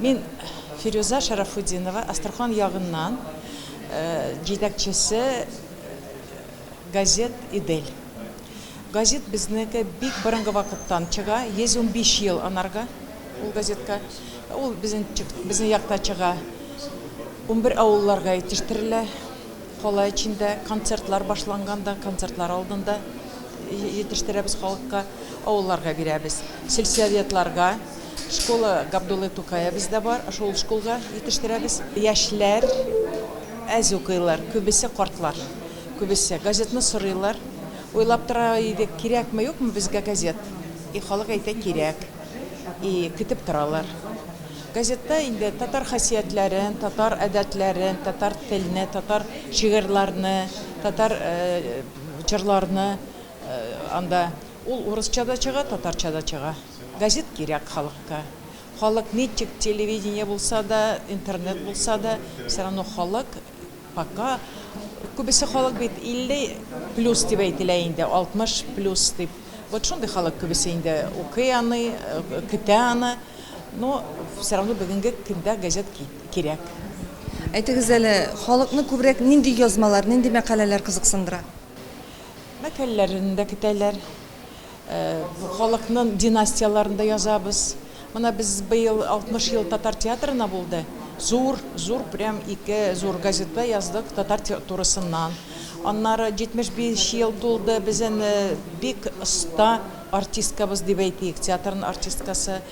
Мин Фирюза Шарафутдинова, Астрахань ягыннан, җитәкчесе газет Идель. Газет безнеке бик борынгы вакыттан чыга, 115 ел анарга ул газетка. Ул безнең безнең якта чыга. 11 авылларга итештерелә. Кала эчендә концертлар башланганда, концертлар алдында җитештерәбез халыкка, авылларга бирәбез. Сельсоветларга, школа Габдуллы Тукая бездә бар, шул школга җитештерәбез. Яшьләр әз укыйлар, күбесе картлар. Күбесе газетны сорыйлар. Уйлап тора идек, кирәкме, юкмы безгә газет. И халык әйтә, кирәк. И көтеп торалар. Газетта инде татар хасиятләрен, татар әдәтләрен, татар телне, татар шигырьләрне, татар җырларны анда ул урысча да чыга, татарча да чыга. Газет кирәк халыкка. Халык ничек телевидение булса да, интернет булса да, все равно халык пока күбесе халык бит 50 плюс дип әйтелә инде, 60 плюс дип. Вот шундый халык күбесе инде укый аны, көтә аны. Но все равно бүгенге көндә газет кирәк. Әйтегез әле, халыкны күбрәк нинди язмалар, нинди мәкаләләр кызыксындыра? Мәкаләләрен дә көтәләр. Халыкның династияләрен дә язабыз. Менә без быел 60 ел татар театрына булды. Зур, зур, прям ике зур газетта яздык татар турысыннан. Аннары 75 ел тулды безнең бик оста артисткабыз дип әйтик, театрның артисткасы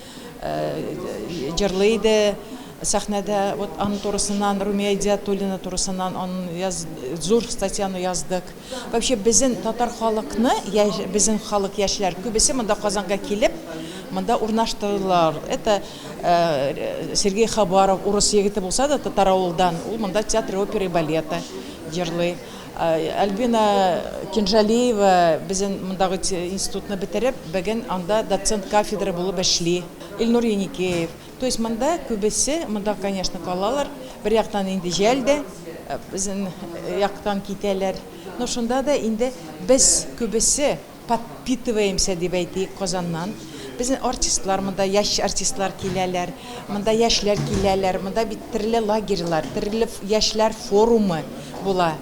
җырлый иде сәхнәдә. Вот аның турысыннан, Румия Идиатуллина турысыннан аның яз, зур статьяны яздык. Вообще безнең татар халыкны, безнең халык яшьләр күбесе монда Казанга килеп, монда урнаштылар. Это Сергей Хабаров, урыс егете булса да, татар авылдан, ул монда театр оперы и балета җырлый. Альбина Кинжалиева безнең мондагы институтны бетереп, бүген анда доцент кафедры булып эшли. Илнур Еникеев. То есть монда күбесе, монда, конечно, калалар. Бер яктан инде җәл дә, безнең яктан китәләр. Но шунда да инде без күбесе подпитываемся дип әйтик Казаннан. Безнең артистлар монда, яшь артистлар киләләр, монда яшьләр киләләр, монда бит төрле лагерьлар, төрле яшьләр форумы була.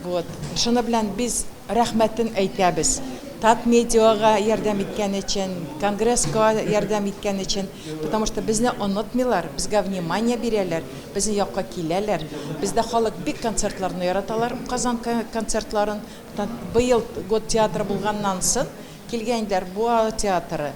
Вот. Шуны белән без рәхмәтен әйтәбез. Татмедиага ярдәм иткән өчен, Конгресска ярдәм иткән өчен, потому что безне онытмыйлар, безгә внимание бирәләр, безнең якка киләләр. Бездә халык бик концертларны яраталар, Казан концертларын. Быел год театры булганнан соң килгәннәр Буа театры,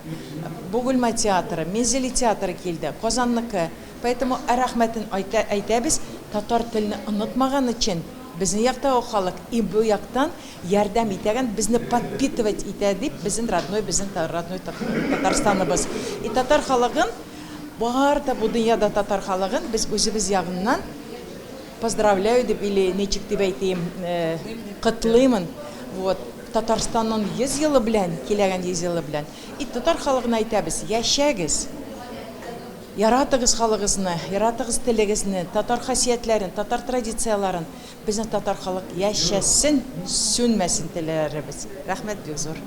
Бугульма театры, Мензели театры килде, Казанныкы. Поэтому рәхмәтен әйтәбез, татар телне онытмаган өчен, безнең яктагы халык и бу яктан ярдәм итәгән, безне подпитывать итә дип, безнең родной, безнең родной Татарстаныбыз. И татар халыгын, бар да бу дөньяда татар халыгын без үзебез ягыннан поздравляю дип или ничек дип әйтим, котлыймын. Вот, Татарстанның 100 елы белән, киләгән 100 елы белән. И татар халыгына әйтәбез, яшәгез! Яратыгыз халыгызны, яратыгыз телегезне, татар хасиятләрен, татар традицияләрен. Безнең татар халык яшәсен, сүнмәсен телләребез. Рәхмәт бик зур.